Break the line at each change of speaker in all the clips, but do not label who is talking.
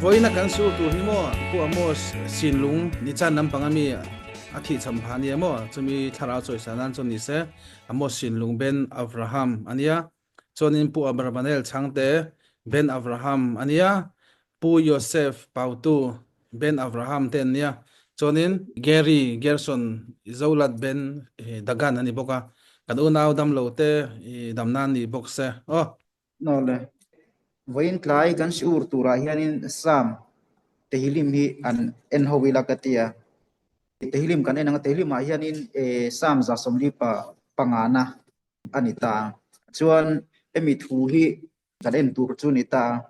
Vawiina kan sur tur hi maw Pu Amos Sinlung nichan lampang ami a thih cham phah ania maw chumi thlarau chawisa nan chuan nise Amos Sinlung Ben Avraham ania chuanin Pu Abravanel Chhangte Ben Avraham ania Pu Yosef Pautu Ben Avraham te an nia chuanin Gary Gerson Zolat Ben Dagan ani bawk a kan unau damlo te dam nan ni bawk se aw.
Nawle, vawiin tlai kan siur turah hianin Sam Tehillim hi an en ho ila ka ti a. Tehillim kan en ang a, Tehillimah hianin Sam 145 pangana a ni ta a. Chuan hemi thu hi kan en tur chu ni ta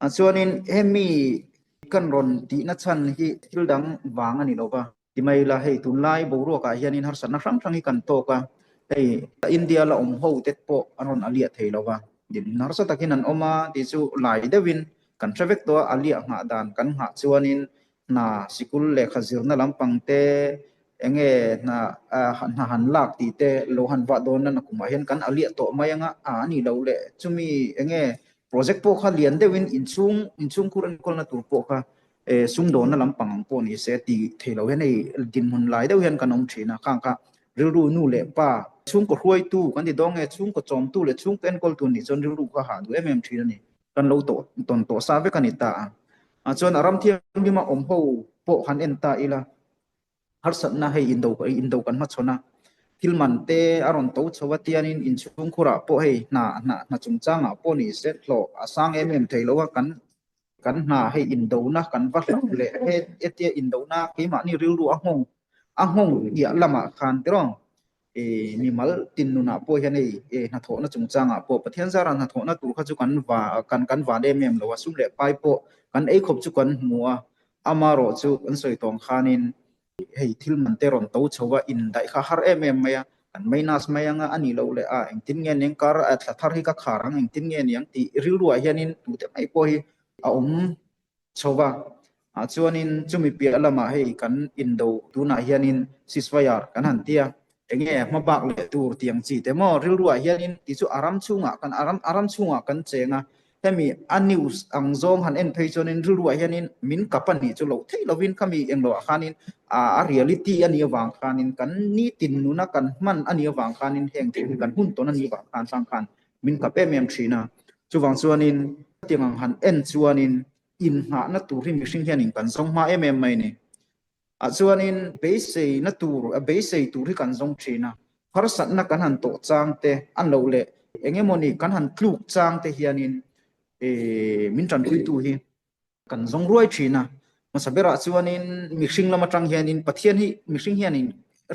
a. Chuanin hemi kan rawn tihna chhan hi thil dang vang a ni lo va. Ti mai ila, hei tunlai boruakah hianin harsatna hrang hrang hi kan tawk a, hei India la awm ho te pawh an rawn aliah thei lo va, dinhmun harsa takin an awm a tih chu lai deuhin kan hre vek tawh a, aliah nghah dan kan nghah chuanin hna sikul lehkha zirna lampang te enge hna hna han lak tih te lo han vah dawn na nakumah hian kan aliah tawh mai anga a ni lo leh chumi enge project pawh kha lian deuhin inchhung inchhungkhur enkawlna tur pawh kha sumdawnna lampang ang pawh ni se ti thei lo hian hei dinhmun lai deuh hian kan awm thin a, khang kha rilru nu leh pa chhungkaw hruaitu kan ti dawn nge chhungkaw chawmtu leh chhungkaw enkawltu nih chuan rilru kha hah duh em em thin a ni, kan lo tawh tawn tawh sa vek a ni ta a, chuan a ram thianghlima awm ho pawh han en ta ila harsatna hei indo indo kan hmachhawn a, thil man te a rawn to chho a tianin inchhungkhurah pawh hei hna hna hna chungchangah pawh ni se hlawh a sang em em thei lo a kan kan hna hei indona kan va hlauh leh he hetia indona keimahni rilru a nghawng a nghawng piah lamah khan tiraw mimal tin nunah pawh hian hei hnathawhna chungchangah pawh Pathian zara hnathawhna tur kha chu kan va kan kan van em em lo a sum leh pai pawh kan ei khawp chu kan hmu a amarawh chu kan sawi tawng khanin hei thil man te rawn to chho a indaih kha har em em mai a kan minus mai anga a nih loh leh a engtin nge niang kar thla thar hi ka khar ang engtin nge niang tih rilruah hianin tute mai pawh hi a awm chho va ah chuanin chumi piah lamah hei kan indo tunah hianin ceasefire kan han ti a enge hmabak leh tur tiang chi te maw rilruah hianin tih chu a ram chhungah kan a ram a ram chhungah kan cheng a hemi a news ang zawng han en phei chuanin rilruah hianin min kap a nih chu loh theih lovin khami engloah khanin a reality a nih avang khanin kan nitin nuna kan hman a nih avang khanin heng thil hi kan hun tawn a nih avang khan hrang khan min kap em em thin a. Chuvang chuanin hetiang ang han en chuanin innghahna tur hi mihring hianin kan zawng hma em em mai a ni. Ah chuanin beiseina tur, beisei tur hi kan zawng thin a. Harsatna kan han tawh chang te, a loh leh eng emawni kan han tluk chang te hianin min tanpuitu hi Kan zawng ruai thin a, hmasa berah chuanin mihring lam atang hianin Pathian hi mihring hianin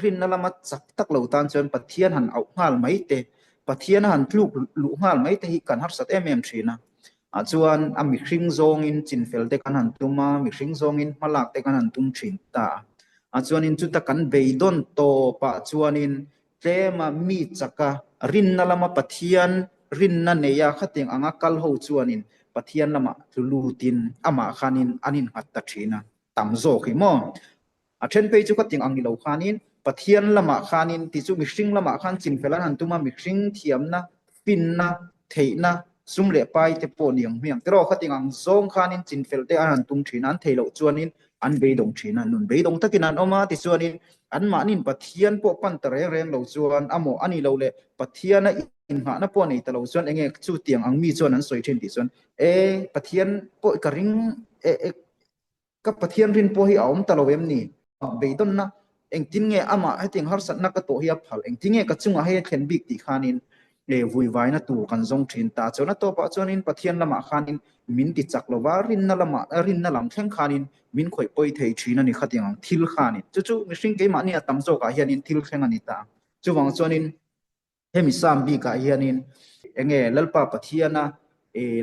rinna lama chak tak lo tan chuan Pathian han auh nghal mai te, Pathian a han tluk luh nghal mai te hi kan harsat em em thin a. Ah chuan a mihring zawngin chinfel te kan han tum a, mihring zawngin hmalak te kan han tum thin ta a. Ah chuanin chuta kan beidawn tawpah chuanin Tlema mi chaka rinna lama Pathian rinna neia khatiang anga kal ho chuanin Pathian lamah tlu lutin amah khanin an innghat ta thin a, tam zawk hi maw? A then phei chu khatiang ang ni lo khanin Pathian lamah khanin tih chu mihring lamah khan chinfel an han tum a, mihring thiamna, finna, theihna, sum leh pai te pawh ni ang hmiang tiraw khatiang ang zawng khanin chinfel te an han tum thin a, an theih loh chuanin an beidawng thin a, nun beidawng takin an awm a tichuanin anmahniin Pathian pawh pan ta reng reng lo chuan a mawh a ni lo leh Pathiana inngahna pawh nei ta lo chuan enge chutiang ang mi chuan an sawi thin tih chuan e Pathian pawh ka ring e e Ka Pathian rin pawh hi a awm ta lo em ni? Beidawnna, engtin nge amah hetiang harsatna ka tawh hi a phal? Engtin nge ka chungah hei a thlen bik tih khanin vuivaina tur kan zawng thin ta. Chuan a tawpah chuanin Pathian lamah khanin min ti chak lo va, rinna lamah, rinna lam thleng khanin min khawih pawi thei thin a ni khatiang ang thil khanin. Chu chu mihring keimahni a tam zawkah hianin thil thleng a ni ta. Chuvang chuanin Hemi Psalm bikah hianin enge Lalpa Pathiana,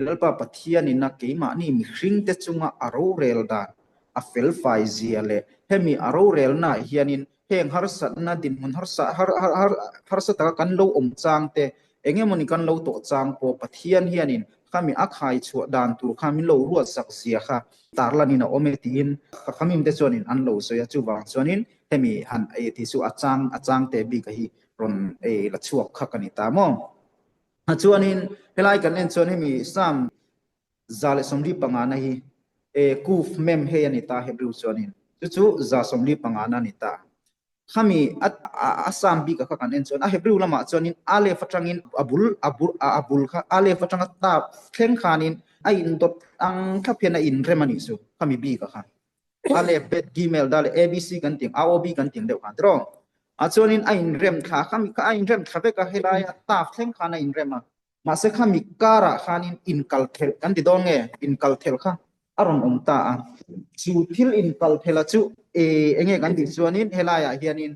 Lalpa Pathianina keimahni mihringte chunga a rorel dan a felfai zia leh hemi a rorelnaah hianin heng harsatna dinhmun harsa harsa taka kan lo awm chang te, engemawni kan lo tawh chang pawh Pathian hianin khami a khai chhuah dan tur kha min lo ruatsak zia kha tarlanin a awm e tiin khamimte chuanin an lo sawi a, chuvang chuanin hemi han tih chu a chang a changte bika hi rawn ei la chhuak kha ka ni ta maw? Chuanin helai kan en chuan hemi Psalm 145 na hi. Kuf Mem hei a ni ta Hebrew chuanin chu chu 145 na a ni ta. Khami a a Psalm bik a kha kan en chuan a Hebrew lamah chuanin Aleph atangin a bul a bul a bul kha Aleph atanga Tav thleng khanin a indawt ang thlap hian a inrem a nih chu khami bik a kha. Aleph, Bet, Gimel, Dalet, ABC kan tih ang, AOB kan tih ang deuh khan tiraw. Ah chuanin a inrem thla khami kha a inrem thla vek a helaia Tav thleng khan a inrem a. Mahse khami karah khanin inkal thelh kan ti dawn nge? Inkal thelh kha a rawn awm ta a. Chu thil inkal thelha chu eng nge kan tih chuanin helaiah hianin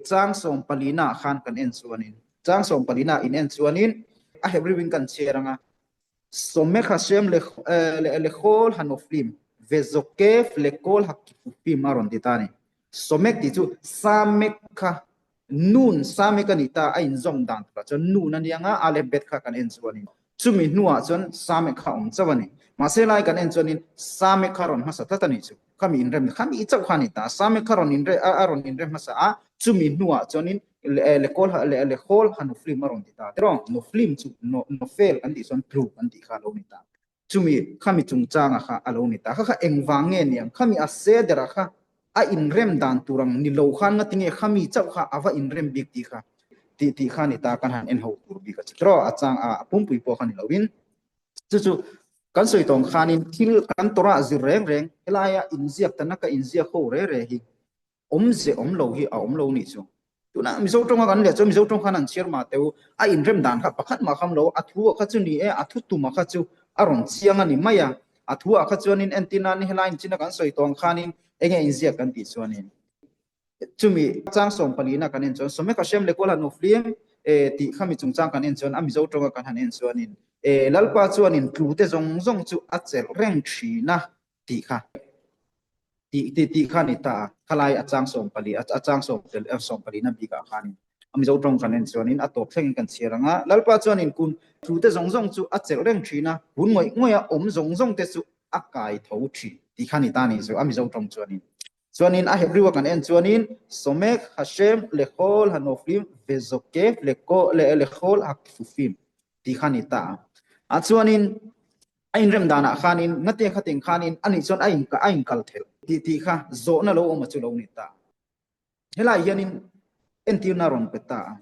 chang sawm palina ah khan kan en chuanin chang sawm palina in en chuanin a Hebrew in kan chhiar ang a, Somek Hashem lechol hanoflim vezokef lekol hakifufim a rawn ti ta a ni. Somek tih chu Samek kha Nun Samek a ni ta, a inzawm dan turah chuan Nun a ni ang a, Aleph Bet kha kan en chuanin chumi hnuah chuan Samek kha a awm chauh a ni. Mahse lai kan en chuanin Samek kha a rawn hmasa tlat a nih chu. Khami inrem khami chauh kha a ni ta. Samek kha rawn inre a rawn inrem hmasa a, chumi hnuah chuanin Lekol Lehol Hanoflim a rawn ti ta. Tiraw? Noflim chu Nofel kan tih chuan tlu kan tih kha a lo ni ta. Chumi khami chungchanga kha a lo ni ta. Kha kha engvang nge niang? Khami a seder-a kha a inrem dan tur ang ni lo khan ngati nge khami chauh kha a va inrem bik tih kha tih tih kha ni ta kan han en ho tur bik a chi tiraw? A chang a pumpui pawh kha ni loin chu chu kan sawi tawng khanin thil kan tawrah zir reng reng helaia inziak tana ka inziak ho re re hi awmze awm lo hi a awm lo nih chu. Tunah Mizo tawnga kan leh chuan Mizo tawng khan an chhiar mah teh u, a inrem dan kha pakhat mah kham lo, a thu ah kha chu ni e, a thu tum ah kha chu a rawn chiang a ni mai a, a thu ah kha chuanin entir nan helai inchina kan sawi tawng khanin enge inziak kan tih chuanin chumi chang sawm palina kan en chuan Somek Hashem Lekol Hanuflim e tih khami chungchang kan en chuan a Mizo tawnga kan han en chuanin e Lalpa chuanin tlute zawng zawng chu a chelh reng thin a tih kha tih tih tih kha ni ta a khalai a chang 14 a chang sawm tel 14 na bikah khanin a Mizo tawng kan en chuanin a tawp thlengin kan chhiar ang a Lalpa chuanin kun thu te zawng zawng chu a chelh reng thin a kun ngawih ngawih a awm zawng zawng te chu a kai tho thin tih kha ni ta ni chu a Mizo tawng chuanin chuanin a Hebrew a kan en chuanin Somek Hashem Lechol Hanoflim Vezokef Leko le Lechol Hakfufim tih kha ni ta a chuanin A inrem danah khanin ngate khatin khanin ani chuan a in a inkal thelh tih tih kha zawhna lo awm a chu lo ni ta. Helai hianin entirna rawn pe ta a.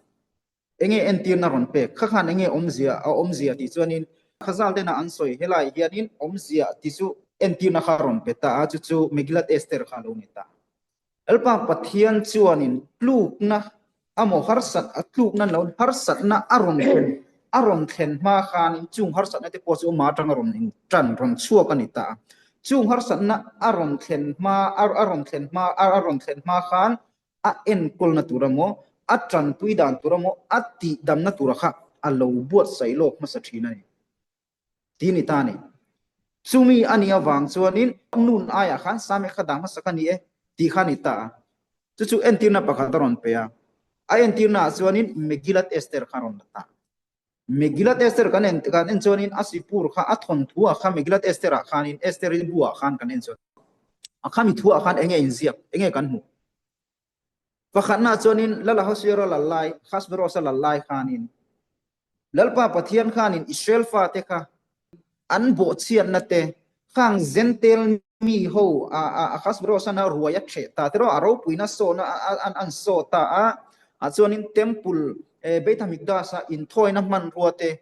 Enge entirna rawn pek? Kha khan enge awmzia a awmzia tih chuanin Khazal tena an sawi helai hianin awmzia tih chu entirna kha rawn pe ta a, chu chu Megillat Esther kha a lo ni ta. Lalpa Pathian chuanin tlukna amaw harsat a tlukna lo harsatna a rawn thlen a rawn thlen hma khanin chung harsatna te pawh chu ama atanga rawn in tan rawn chhuak a ni ta a. Chung harsatna a rawn thlen hma a rawn thlen hma a rawn thlen hma khan a enkawlna tur amaw a tanpui dan tur amaw a tihdamna tura kha a lo buatsaih lawk hmasa thin a ni. Ti ni ta ni. Chumi a nih avang chuanin nun aiah khan Same kha dah hmasa ka ni e tih kha a ni ta a. Chu chu entirna pakhat a rawn pe a. A entirnaah chuanin Megillat Esther kha a rawn la ta. Megillat Esther kan en kan en chuanin a sipur kha a thawnthuah kha Megillat Esther-ah khanin Esther-i buah khan kan en chuan a khami thuah khan enge inziak, enge kan hmuh? Pakhatnaah chuanin Lal Ahasuera lal lai, Ahasveros-a lal lai khanin Lalpa Pathian khanin Israel fate kha an bawhchhiatna te, khang Zentel mi ho Ahasveros-an a ruai a ṭheh ta te rawh, a ropuina sawhna an saw ta a, ah chuanin Temple, Beit HaMikdash-a inthawina hmanrua te,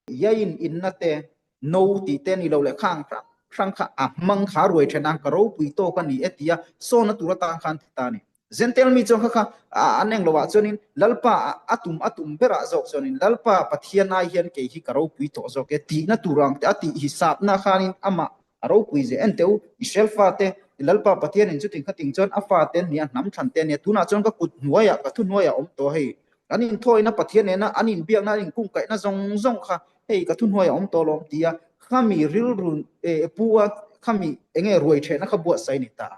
Yain inna te, no tih te ni lo leh khang hrang hrang kha a hmang kha ruai then a, ka ropui tawk a ni e tia sawna tur atan khan ti ta a ni. Zentel mi chuan kha kha an eng loah chuanin Lalpa a tum a tum berah zawk chuanin Lalpa Pathian ai hian kei hi ka ropui tawh zawk e tihna tur ang te a tih hisapna khanin amah a ropui ze en teh u Israel fate Lalpa Pathianin chutin khating chuan a fate an nia hnam thlan te a nia tunah chuan ka kut hnuaiah ka thu hnuaiah awm tawh hei an inthawina Pathian nena an inbiakna an inkungkaihna zawng zawng kha hei ka thu hnuaiah awm tawh lawm tia khami rilru pu a khami enge ruai thehna kha buatsaih a ni ta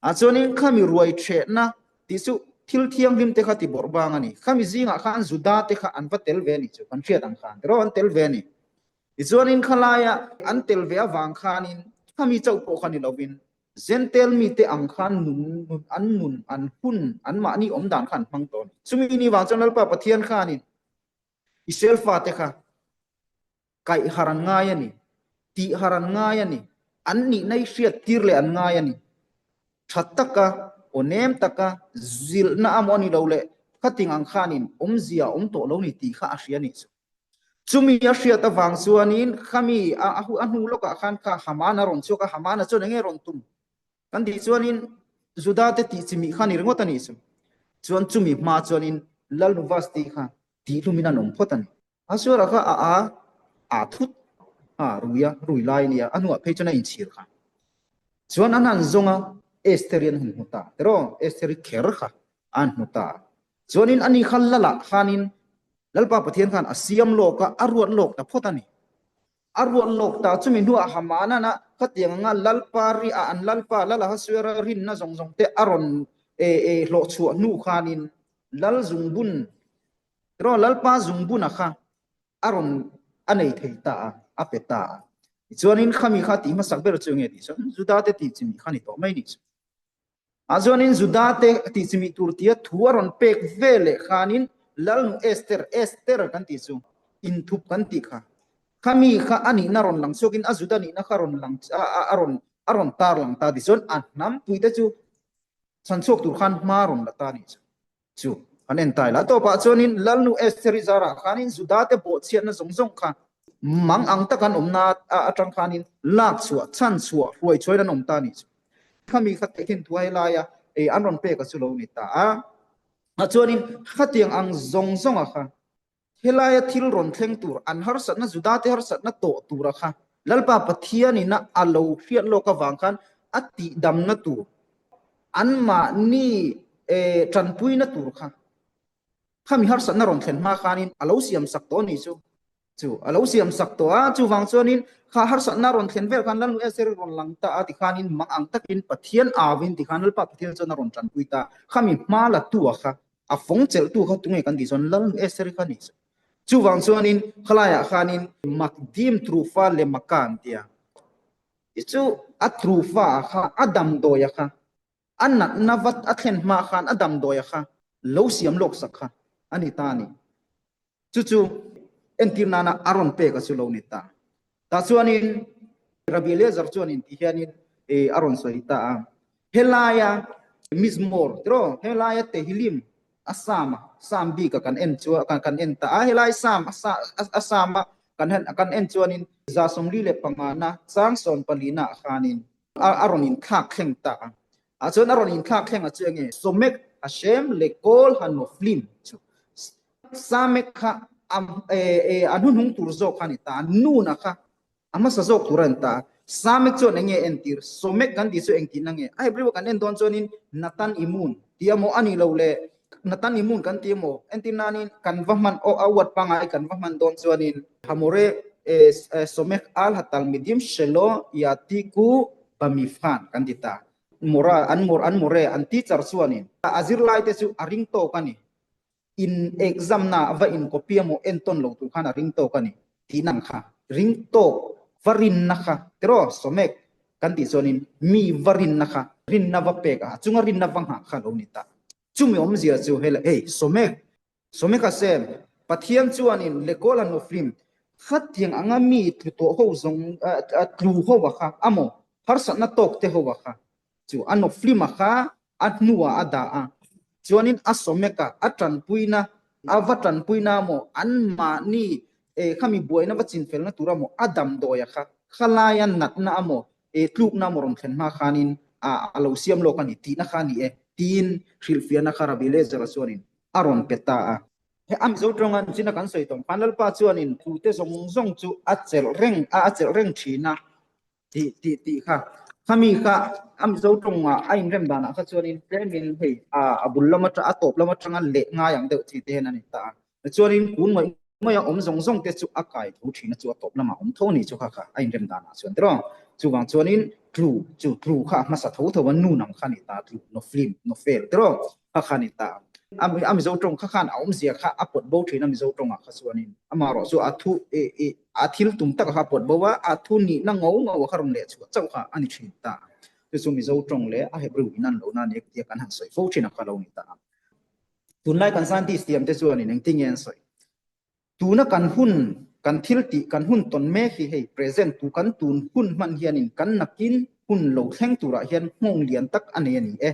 a chuanin khami ruai thehna tih chu thil thianghlim te kha ti bawrh bang a ni khami zingah khan Juda te kha an va tel ve a ni chu kan hriat ang khan tiraw an tel ve a ni Tichuanin khalaia an tel ve avang khanin khami chauh pawh kha ni lovin Zentel mite ang khan nun nun an nun an hun anmahni awm dan kha an hmang tawh a ni. Chumi ni vang chuan Lalpa Pathian khanin Israel fate kha kaih har an ngai a ni, tih har an ngai a ni. An nihna hi hriat tir leh an ngai a ni. Tha taka, aw nem taka, zilhna a maw a ni lo leh khating ang khanin awmzia a awm tawh lo ni tih kha a hria a nih chu. Chumi a hriat avang chuanin khami a a hnu lawkah khan kha Hamana rawn chhuak a, Hamana chuan enge rawn tum? Kan tih chuanin Juda te tih chimih kha ni ringawt a nih chu. Chuan chumi hma chuanin Lalnu Vasti kha tihlumin an awm phawt a ni. Asuara kha a a a thut a rui a, rui lai a nia, a hnuah phei chuan a inchhir kha. Chuan an han zawng a, Estheri an han hmu ta. Tiraw, Estheri kher kha an hmu ta. Chuanin ani kha Lalah khanin Lalpa Pathian khan a siam lawk a, a ruat lawk ta phawt a ni. A ruat lawk ta chumi hnuah Hamanana khatiang anga Lalpa ri a an Lalpa Lal Ahasuera rinna zawng zawng te a rawn e e hlawhchhuah hnu khanin Lal zungbun Tiraw Lalpa zungbuna kha a rawn a nei thei ta a, a pe ta a. Tichuanin khami kha tih hmasak ber chu enge tih chuan Juda te tih chimih kha ni tawh mai nih chu. Ah chuanin Juda te tih chimih tur tia thu a rawn pek ve leh khanin Lalnu Esther, Esther kan tih chu inthup kan tih kha, khami kha a nihna rawn lang chhuakin a Juda nihna kha rawn lang a rawn a rawn tar lang ta tichuan a hnampui te chu chhanchhuak tur khan hma rawn la ta nih chu. Chu an en tai la. A tawpah chuanin Lalnu Estheri zarah khanin Judate bawhchhiatna zawng zawng kha mang ang tak an awmna atang khanin lak chhuah, chhan chhuah, hruai chhuain an awm ta a nih chu. Khami kha tehkhin thu hai laia ei an rawn pek a chu lo ni ta a. Chuanin khatiang ang zawng zawnga kha Helaia thil rawn thleng tur, an harsatna, Judate harsatna tawh tura kha Lalpa Pathianina a lo hriat lawk avang khan a tihdamna tur, anmahni tanpuina tur kha khami harsatna rawn thlen hma khanin a lo siamsak tawh a nih chu. Chu a lo siamsak tawh a, chuvang chuanin kha harsatna rawn thlen vel khan Lalnu Esther rawn lang ta a tikhanin mang ang takin Pathian auin tikhan Lalpa Pathian chuan a rawn tanpui ta, khami hma la tua kha A fawng chelhtu kha tunge kan tih chuan Lalnu Esther-i kha a ni. Chuvang chuanin khalaiah khanin Makdim Trufa le Maka an ti a. Ti chu a Trufa a kha, a damdawi a kha, a natna vat a thlen hma khan a damdawi a kha lo siam lawk sak kha a ni ta a ni. Chu chu entir nana a rawn pek a chu lo ni ta. Tah chuanin Rabbi Eliezer chuanin ti hianin a rawn sawi ta a, Helaia Mizmor tiraw, helaia Tehillim a Psalm a, Psalm bika kan en chuan kan en ta a, helai Psalm a Psalm a kan en chuanin 45na chang sawmpalina ah khanin a rawn inthlak thleng ta a. Ah chuan a rawn inthlak thleng a chu enge Somek Hashem Lekol Hanoflim chu Samek kha a a hnuhnung tur zawk kha a ni ta a, Nuna kha a hmasa zawk tur a ni ta a. Samek chuan eng nge entir? Somek kan tih chu engtihna nge? A Hebrew-a kan en dawn chuanin Natan Imun tih a maw a nih loh le Natan Imun kan ti emaw? Entir nanin kan va hman aw a word pangngai kan va hman dawn chuanin Hamore Somek al hatalmidim shelo yatiku bamifhan kan ti ta. Mora an mor an more an teacher chuanin a zirlaite chu a ring tawk a ni. In exam na va in copy emaw entawn lo tur khan a ring tawk a ni tih nang kha ring tawk va rinna kha tiraw Somek kan tih chuanin mi va rinna kha rinna va pek a chunga rinna va nghah kha lo ni ta. Chumi awmzia chu hela hei Somek Somek a sem Pathian chuanin Lekol a nuflim khatiang anga mi tlu tawh ho zawng tlu ho a kha amaw harsatna tawk te ho a kha chu a nuflim a kha a hnuah a dah a, chuanin a sawmeka a tanpuina a va tanpuina maw anmahni eh khami buaina va chinfelna tura maw a damdawi a kha khalaia natna a maw eh tlukna maw rawn thlen hma khanin a a lo siam lawk a ni tihna kha a ni e tiin hrilhfiahna kha Rabbi Eliezer-a chuanin a rawn pe ta a. He a Mizo tawnga china kan sawi tawng khan Lalpa chuanin thute zawng zawng chu a chelh reng a a chelh reng thin a. Tih tih tih kha khami kha a Mizo tawngah a inrem danah kha chuanin tlemin hei a a bul lam atang a tawp lam atanga leh ngai ang deuh chi te hian a ni ta a. Chuanin kun ngawih ngawih a awm zawng zawng te chu a kai tho thin a chu a tawp lamah awm tho a ni chu kha kha a inrem danah chuan tiraw. Chuvang chuanin tlu chu tlu kha a hmasa tho tho a nun ang kha a ni ta tlu noflim nofel tiraw kha kha a ni ta. A a Mizo tawng kha khan a awmzia kha a pawt bo thin a Mizo tawngah kha chuanin amaherawh chu a thu i i A thil tum taka kha pawt bo a, a thu nihna ngo ngo a kha rawn leh chhuah chauh kha a ni thin ta. Chu chu Mizo tawng leh a Hebrew in an lohna a ni tia kan han sawi fo thin a kha lo ni ta. Tunlai kan scientist thiam te chuanin engtin nge an sawi? Tuna kan hun Kan thil tih kan hun tawn mek hi hei present tu kan tun hun hman hianin kan nakin hun lo thleng turah hian nghawng lian tak a nei a ni e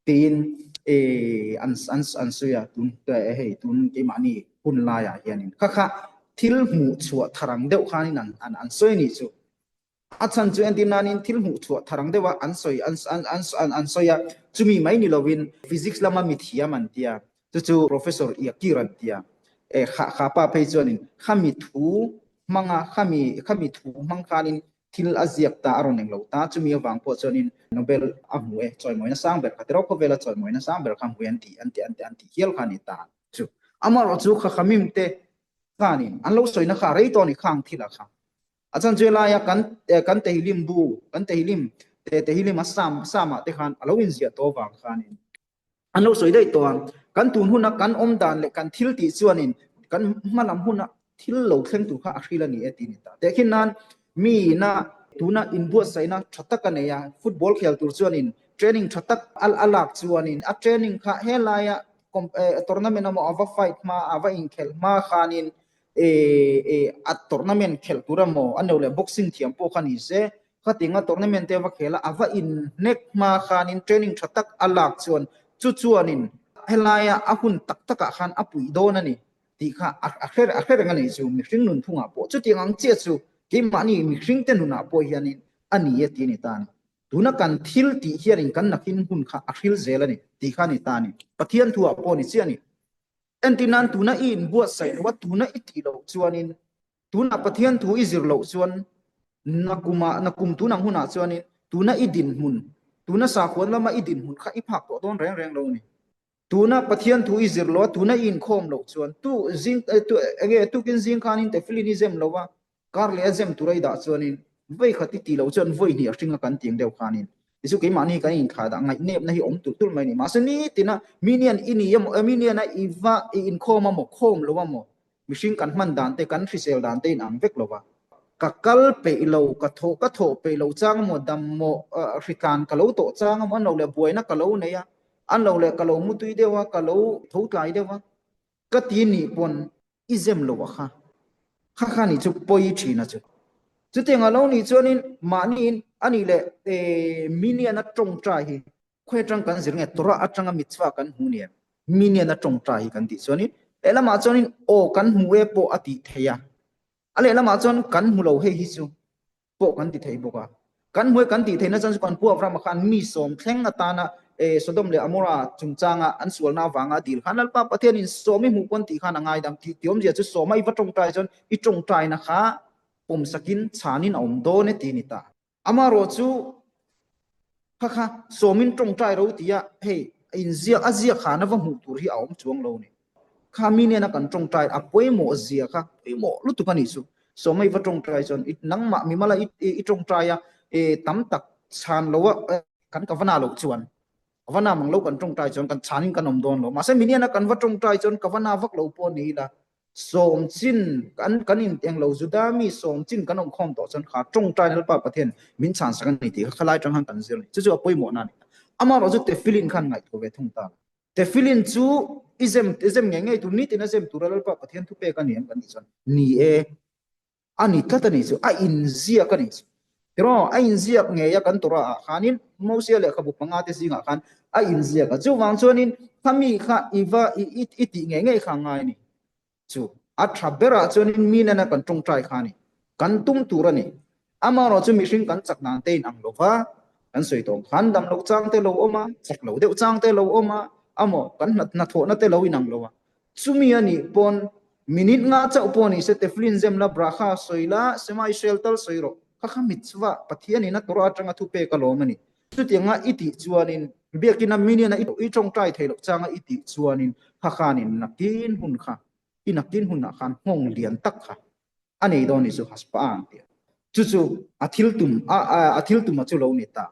tiin an an an sawi a tun hei tun keimahni hun laiah hianin kha kha thil hmuh chhuah thar ang deuh khanin an an an sawi a nih chu. A chhan chu entir nanin thil hmuh chhuah thar ang deuha an sawi an an an an sawi a, chumi mai ni lovin physics lama mithiam an tia, chu chu Professor Iakir an tia. Eh kha kha pa phei chuanin khami thu hmanga khami khami thu hmang khanin thil a ziak ta a rawn eng lo ta, chumi avang pawh chuanin Nobel a hmu e, chawimawina sang ber kha tiraw khawvela chawimawina sang ber kha hmu e an ti an ti an ti an ti hial kha a ni ta chu. Amaherawh chu kha khamim te khanin an lo sawina kha rei tawh a ni khang thil ah kha. A chan chu helaia kan kan Tehillim bu, kan Tehillim te Tehillim a Psalm Psalm ah te khan a lo inziah tawh avang khanin an lo sawi daih tawh a. Kan tun huna kan awm dan leh kan thil tih chuanin kan hma lam huna thil lo thleng tur kha a hril a ni e tih a ni ta. Tehkhin nan miina tuna inbuatsaihna tha tak a nei a, football khel tur chuanin training tha tak a lak chuanin a training kha helaia tournament emaw a va fight hma a va inkhelh hma khanin a tournament khelh tur emaw a no leh boxing thiam pawh kha ni se khatinga tournament te va khel a a va inhnek hma khanin training tha tak a lak chuan chu chuanin helaia a hun tak takah khan a puih dawn a ni tih kha a hre a hre reng a ni chu mihring nun thungah pawh chutiang ang chiah chu keimahni mihring te nunah pawh hianin a ni e tih a ni ta a ni. Tuna kan thil tih hianin kan nakin hun kha a hril zel a ni tih kha a ni ta a ni. Pathian thuah pawh a ni chiah a ni. Entir nan tuna i inbuatsaih loh a, tuna i tih loh chuanin, tuna Pathian thu i zir loh chuan, nakumah, nakum tun ang hunah chuanin tuna i dinhmun, tuna sakhuan lama i dinhmun kha i phak tawh dawn reng reng lo a ni. Tuna Pathian thu i zir loh a, tuna i inkhawm loh chuan, tu zing, tu, enge, tukin zing khanin tefilin i zem lo a, Kar leh a zem tura i dah chuanin vawi khat i tih loh chuan vawi hnih a hringa kan tiang deuh khanin tichu keimahni kan inthlah dah ngaihnepna hi awm tulh tulh mai a ni. Mahse nitina mi nian i ni emaw mi niana i va i inkhawm a maw khawm lo a maw mihring kan hman dan te kan hrisel dan te in ang vek lo va. Ka kal peih lo ka thawh ka thawh peih lo chang emaw dam maw hritlan ka lo tawh chang emaw an lo leh buaina ka lo nei a an lo leh ka lo mutui deuh a ka lo tho tlai deuh a ka ti nih pawn I zem lo a kha. Kha kha nih chu pawi thin a chu. Chutiang a lo nih chuanin mahniin a nih leh minian a tawngtai hi khawi atang kan zir nge Torah atanga mitzvah kan hmu nia minian a tawngtai hi kan tih chuanin lehlamah chuanin aw kan hmu e pawh a tih theih a, a lehlamah chuan kan hmu lo hei hi chu pawh kan ti thei bawk a. Kan hmuai kan tih theihna chuan chu kan pu Abraham-a khan mi sawm thleng atana Sodom leh Amora chungchanga an sualna avanga a dil khan Lalpa Pathianin sawm i hmuh pawn tih khan a ngaidam tih ti awmzia chu sawma i va tawngtai chuan i tawngtaina kha pawmsakin chhanin a awm dawn e tih a ni ta. Amaherawh chu kha kha sawmin tawngtai ro tia hei inziak a ziak hana va hmuh tur hi a awm chuang lo a ni. Kha mi nena kan tawngtai a pawimawh zia kha pawimawh lutuk a nih chu. Sawmei va tawngtai chuan i nangmah mimala i i tawngtai a e tam tak chhan lo a kan ka va na loh chuan ka va na mang lo kan tawngtai chuan kan chhanin kan awm dawn lo. Mahse mi nena kan va tawngtai chuan ka va na vak lo pawh ni ila sawm chin kan kan in eng lo Juda mi sawm chin kan awm khawm tawh chuan kha tawngtai Lalpa Pathian min chhan sak a ni tih kha khalai tang khan kan zir a ni. Chu chu a pawimawh na a ni. Amaherawhchu tefilin khan ngaihtuah ve thung ta. Tefilin chu i zem i zem ngei ngei tur nitin a zem tura Lalpa Pathian thu pek a ni em kan tih chuan ni e, a ni tlat a ni chu, a inziak a ni chu. Tiraw, a inziak ngei a kan Torah ah khanin Mosia lehkhabu panga te zingah khan a inziak a, chuvang chuanin khami kha i va i i tih ngei ngei kha a ngai a ni. Chu a tha berah chuanin mi nena kan tawngtai kha a ni. Kan tum tur a ni. Amaherawh chu mihring kan chak dan te in ang lo va, kan sawi tawh khan dam loh chang te lo awm a, chak lo deuh chang te lo awm a, amaw kan hnathawhna te lo in ang lo a. Chumi a nih pawn minute nga chauh pawh ni se teflin zem la, bracha sawi la, Shema Israel tal sawi rawh. Kha kha mitzvah Pathian in a Torah atanga thupek a lawm a ni. Chutianga i tih chuanin biakina mi nena i tawngtai theih loh changa i tih chuanin kha khanin nakin hun kha i nakin hunah khan nghawng lian tak kha a nei dawn ni chu haspa ang tia. Chu chu a thil tum a a thil tuma chu lo ni ta.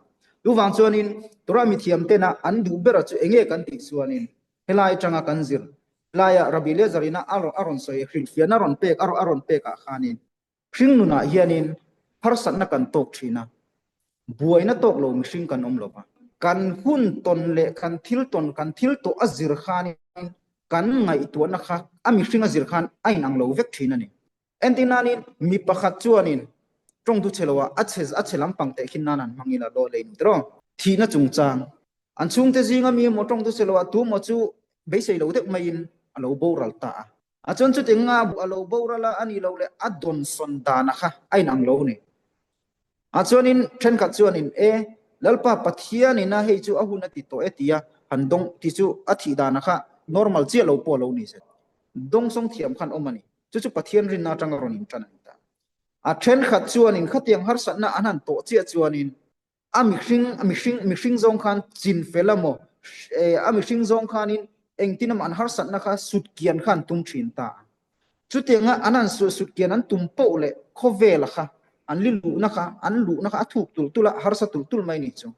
Chuvang chuanin Torah mithiam tena an duh bera chu enge kan tih chuanin helai atanga kan zir laia Rabbi Eliezer ina a rawn sawi hrilhfiahna rawn pek a rawn pekah khanin Hring nunah hianin harsatna kan tawk thin a, buaina tawk lo mihring kan awm lo va. Kan hun tawn leh kan thil tawn, kan thil tawh a zir khanin kan ngaihtuahna kha a mihring a zir khan a inang lo vek thin a ni. Entirnanin mi pakhat chuanin tawngthu chhe loah a chhe a chhe lampang tehkhin nan an hmang ila law lei ni tiraw? Thihna chungchang an chhungte zinga mi emaw tawngthu chhe loah tu emaw chu beisei lo deuh maiin a lo boral ta a. A chuan chuti nga a lo boral a, a nih loh leh a dawnsawn dana kha a inang lo ni. A chuanin thenkhat chuanin e, Lalpa Pathianin a hei chu a hun a ti tawh e tia han dawng ti chu a thih dana kha normal chiah lo pawh a lo ni zet. Dawngsawng thiam khan awm a ni. Chu chu Pathian rinna atanga rawn intan a ni ta. A thenkhat chuanin khatiang harsatna an han tawh chiah chuanin a mihring mihring mihring zawng khan chin fel emaw a mihring zawng khanin engtin emaw an harsatna kha sut kian kha an tum thin ta a. Chutianga an han sut sut kian an tum poh leh khawvela kha an li luhna kha an luhna kha a thuk tulh tulh a, a harsa tulh tulh mai ni chu.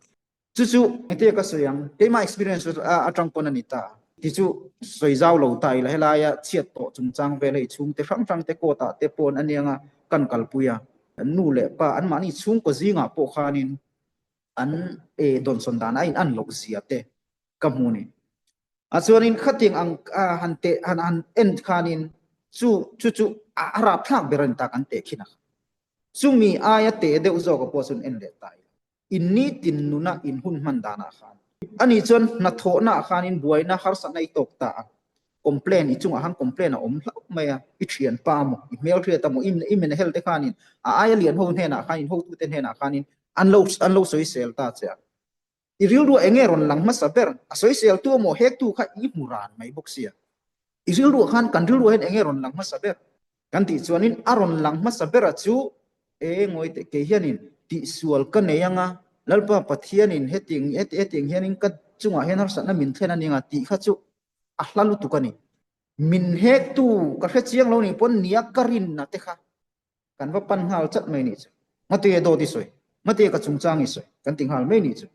Chu chu engtia ka sawi ang, keimah experience atang pawn a ni ta. Ti chu sawi zau lo ta ila helaia chhiat tawh chungchang vel hei chhungte hrang hrang te court ah te pawn a nia nga kan kalpui a. Nu leh pa anmahni chhungkaw zingah pawh khanin an dawnsawn dan a in an loh zia te ka hmu ni. A chuanin khatiang ang han teh han han en khanin chu chu chu a rapthlak ber a ni ta kan teh khin a. Chumi aia teh deuh zawka pawh chuan en leh ta ila. In nitin nuna in hun hman danah khan. Ani chuan hnathawhnaah khanin buaina harsatna i tawk ta a, complain i chungah khan complain a awm hlauh mai a, i thianpa maw, i hmelhriat a maw, i menahel te khanin a aia lian ho hnenah khan in hotute hnenah khanin an lo an lo sawisel ta che a. I rilruah eng nge rawn lang hmasa ber? A sawiseltu emaw hektu kha i hmu ran mai bawk sia. I rilruah khan kan rilruah hian eng nge rawn lang hmasa ber? Kan tih chuanin a rawn lang hmasa bera chu e ngawi teh kei hianin tihsual ka nei anga Lalpa Pathianin hetiang hetiang hianin ka chungah hian harsatna min thlen a ni anga tih kha chu a hla lutuk a ni. Min hektu ka hre chiang lo nih pawn nia ka rinna te kha kan va pan nghal chat mai nih chu. Ngate dawt i sawi, ngate ka chungchang i sawi kan ti nghal mai nih chu.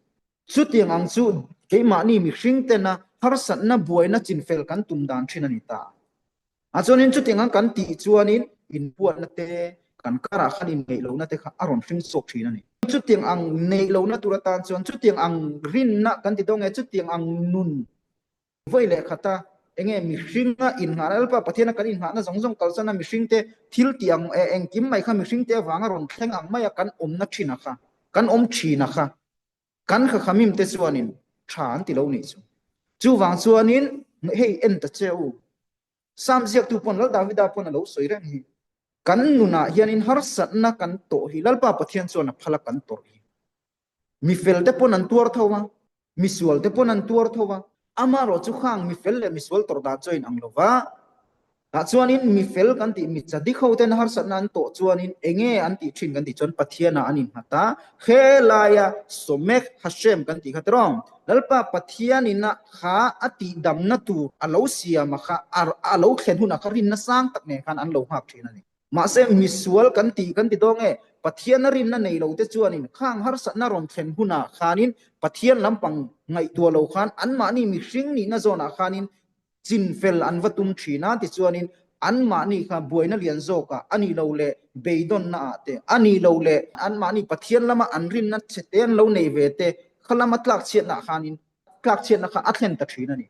Chutiang ang chu keimahni mihring tena harsatna buaina chinfel kan tum dan thin a ni ta. A chuanin chutiang ang kan tih chuanin inbuatna te, kan karah khan inneih lohna te kha a rawn hring chhuak thin a ni. Chutiang ang neih lohna tur atan chuan chutiang ang rinna kan ti dawn nge, chutiang ang nun vawi leh khata enge mihringa innghahna, Lalpa Pathiana kan innghahna zawng zawng kalsan a mihringte thil tih ang engkim mai kha mihringte avanga rawn thleng ang maia kan awmna thin a kha, kan awm thin a kha. Kan khakhamim te chuanin tha an ti lo nih chu. Chuvang chuanin hei en ta che u. Psalm ziaktu pawn Lal Davida pawn a lo sawi reng hi. Kan nunah hianin harsatna kan tawh hi Lalpa Pathian chuan a phal a kan tawrh hi. Mi fel te pawn an tuar tho a, mi sual te pawn an tuar tho a. Amaherawh chu khang mi fel leh mi sual tawrh dan chu a inang lo va. Tah chuanin mi fel kan tih mi chadik ho ten harsatna an tawh chuanin enge an tih thin kan tih chuan Pathianah an innghat a, helaia Somek Hashem kan tih kha tiraw Lalpa Pathianina kha a tihdamna tur a lo siam a kha a lo thlen hunah kha rinna sang tak nen khan an lo nghak thin a ni. Mahse misual kan tih kan ti dawn nge Pathiana rinna nei lo te chuanin khang harsatna rawn thlen hunah khanin Pathian lampang ngaihtuah lo khan anmahni mihring nihna zawnah khanin Chinfel an va tum thin a, tichuanin anmahni kha buaina lian zawkah a nih lo leh beidawnna ah te, a nih lo leh anmahni Pathian lama an rinna chhe te an lo nei ve te kha lama tlakchhiatna ah khanin tlakchhiatna kha a thlen ta thin a ni.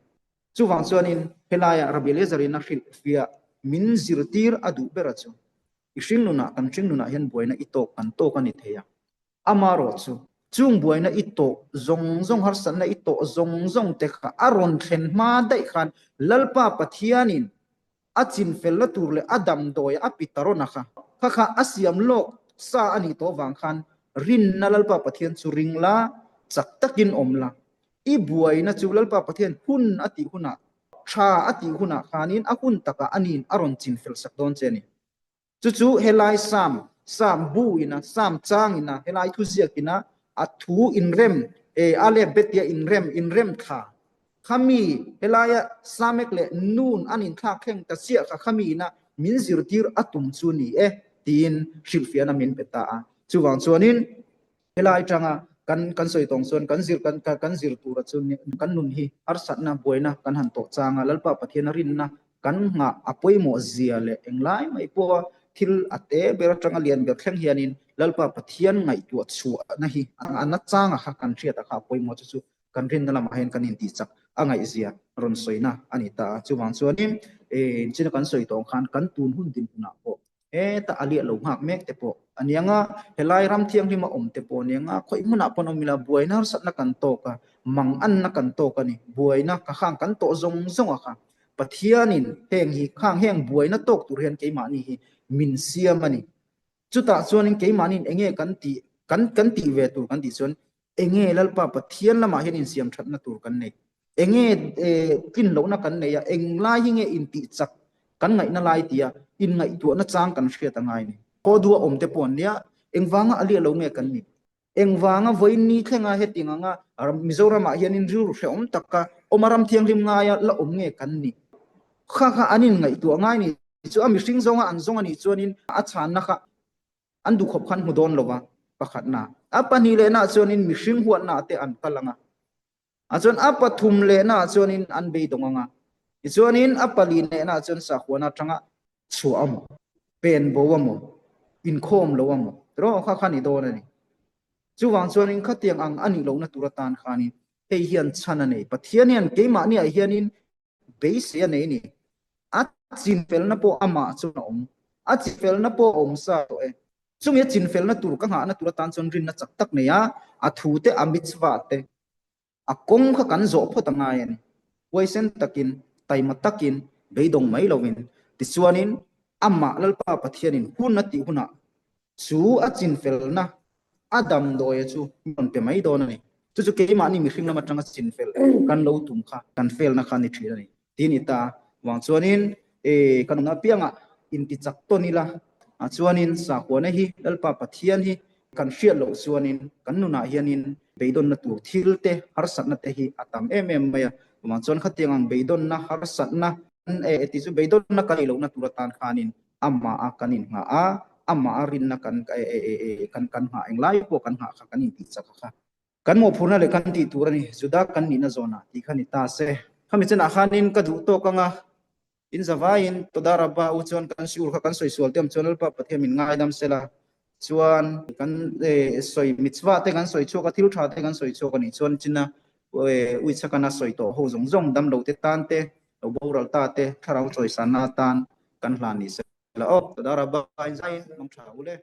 Chuvang chuanin helaiah Rabbi Eliezer-in a hrilhfiah min zirtir a duh ber a chu, I hringnunah, kan hringnunah hian buaina i tawk kan tawk a ni thei a, Amarawh chu, chung buaina i tawh zawng zawng, harsatna i tawh zawng zawng te kha a rawn thlen hma daih khan Lalpa Pathianin a chinfelna tur leh a damdawi a pi ta rawn a kha. Kha kha a siam lawk sa a nih tawh vang khan rinna Lalpa Pathian chu ring la, chak takin awm la. I buaina chu Lalpa Pathian hun a tih hunah, tha a tih hunah khanin a hun takah aniin a rawn chinfel sak dawn che a ni. Chu chu helai Sam, Sam bu ina, Sam chang ina, helai thuziak ina a thu inrem, e Aleph Bet tia inrem, inrem thla. Khami helaia Samek leh Nun an inthlak thleng ta chiah kha khami ina min zirtir a tum chu ni e tiin hrilhfiahna min pe ta a. Chuvang chuanin helai tanga kan kan sawi tawng chuan kan zir kan kan zir tura chu kan nun hi harsatna buaina kan han tawh changa Lalpa Pathian a rinna kan nghah a pawimawh zia leh englai mai pawha thil a te ber atanga lian ber thleng hianin Lalpa Pathian ngaihtuah chhuahna hi a na changa kha kan hriat a kha a pawimawh chu chu kan rinna lamah hian kan intih chak a ngaihzia rawn sawina a ni ta a. Chuvang chuanin china kan sawi tawng khan kan tun hun dinhmunah pawh. Heta a liah lo nghak mek te pawh a ni ang a, helai ram thianghlim a awm te pawh a ni ang a, khawih hmunah pawn awm ila buaina harsatna kan tawk a, mang anna kan tawk a ni. Buaina ka khang kan tawh zawng zawng a kha. Pathianin heng hi khang heng buaina tawk tur hian keimahni hi min siam a ni. Chutah chuanin keimahniin enge kan tih kan kan tih ve tur kan tih chuan Enge Lalpa Pathian lamah hian insiam thatna tur kan nei? Enge tlin lohna kan nei a? Eng lai hi nge intih chak kan ngaihna lai tia inngaihtuahna chang kan hriat a ngai ni? Khaw dua awm te pawh an nia, engvanga a liah lo nge kan nih? Engvanga vawiin thlenga hetiang anga Mizoramah hianin rilru hrehawm taka awm a ram thianghlim ngaia la awm nge kan nih? Kha kha an inngaihtuah ngai ni chu a mihring zawnga an zawng a nih chuanin a chhanna kha An duhkhawp khan hmu dawn lova, pakhatna. A pahnih lehnaah chuanin mihring huatnaah te an kal ang a. A chuan a pathum lehnaah chuanin an beidawng ang a. Tichuanin a pali lehnaah chuan sakhuana atanga chhuah a maw, pen bo a maw, inkhawm lo a maw, tiraw kha kha ni dawn a ni. Chuvang chuanin khatiang ang a nih lohna tur atan khanin hei hian chhan a nei. Pathian hian keimahniah hianin beisei a nei ni. A chinfelna pawh amah chuan a awm. A chinfelna pawh a awm sa tawh e. Chumi a chinfelna tur ka nghahna tur atan chuan rinna chak tak nei a, a thute, a mitzvah te, a kawng kha kan zawh phawt a ngai a ni. Huaisen takin, taima takin, beidawng mai lovin. Tichuanin, amah Lalpa Pathianin hun a tih hunah chu a chinfelna A damdawia chu min rawn pe mai dawn a ni. Chu chu keimahni mihring lam atanga chinfel kan lo tum kha, kan felna kha a ni thin a ni. Ti ni ta vang chuanin e kan awmna apiangah intichak tawn ila, chuanin sakhuana hi Lalpa Pathian hi kan hriat loh chuanin kan nunah hianin beidawnna tur thil te, harsatna te hi a tam em em mai a. Chuvang chuan khatiang ang beidawnna, harsatna e ti chu beidawnna kan neih lohna tur atan khanin amah a kan inngah a, amah a rinna kan kan kan nghah englai pawh kan nghah kha kan intih chak kha. Kan mawhphurhna leh kan tih tur a ni, Juda kan nihna zawnah tih kha ni ta se. Khami chenah khanin ka duh tawk anga in zavaiin Toda Rabba u chuan kan siur kha kan sawi sual te awm chuan Lalpa Pathian min ngaidam sela chuan kan sawi mitzvah te kan sawi chhuak a, thil tha te kan sawi chhuak a nih chuan china uichakana sawi tawh ho zawng zawng damlo te tan te lo boral ta te thlarau chawisanna atan kan hlan ni se la aw. Toda Rabba in zaiin mang tha u le.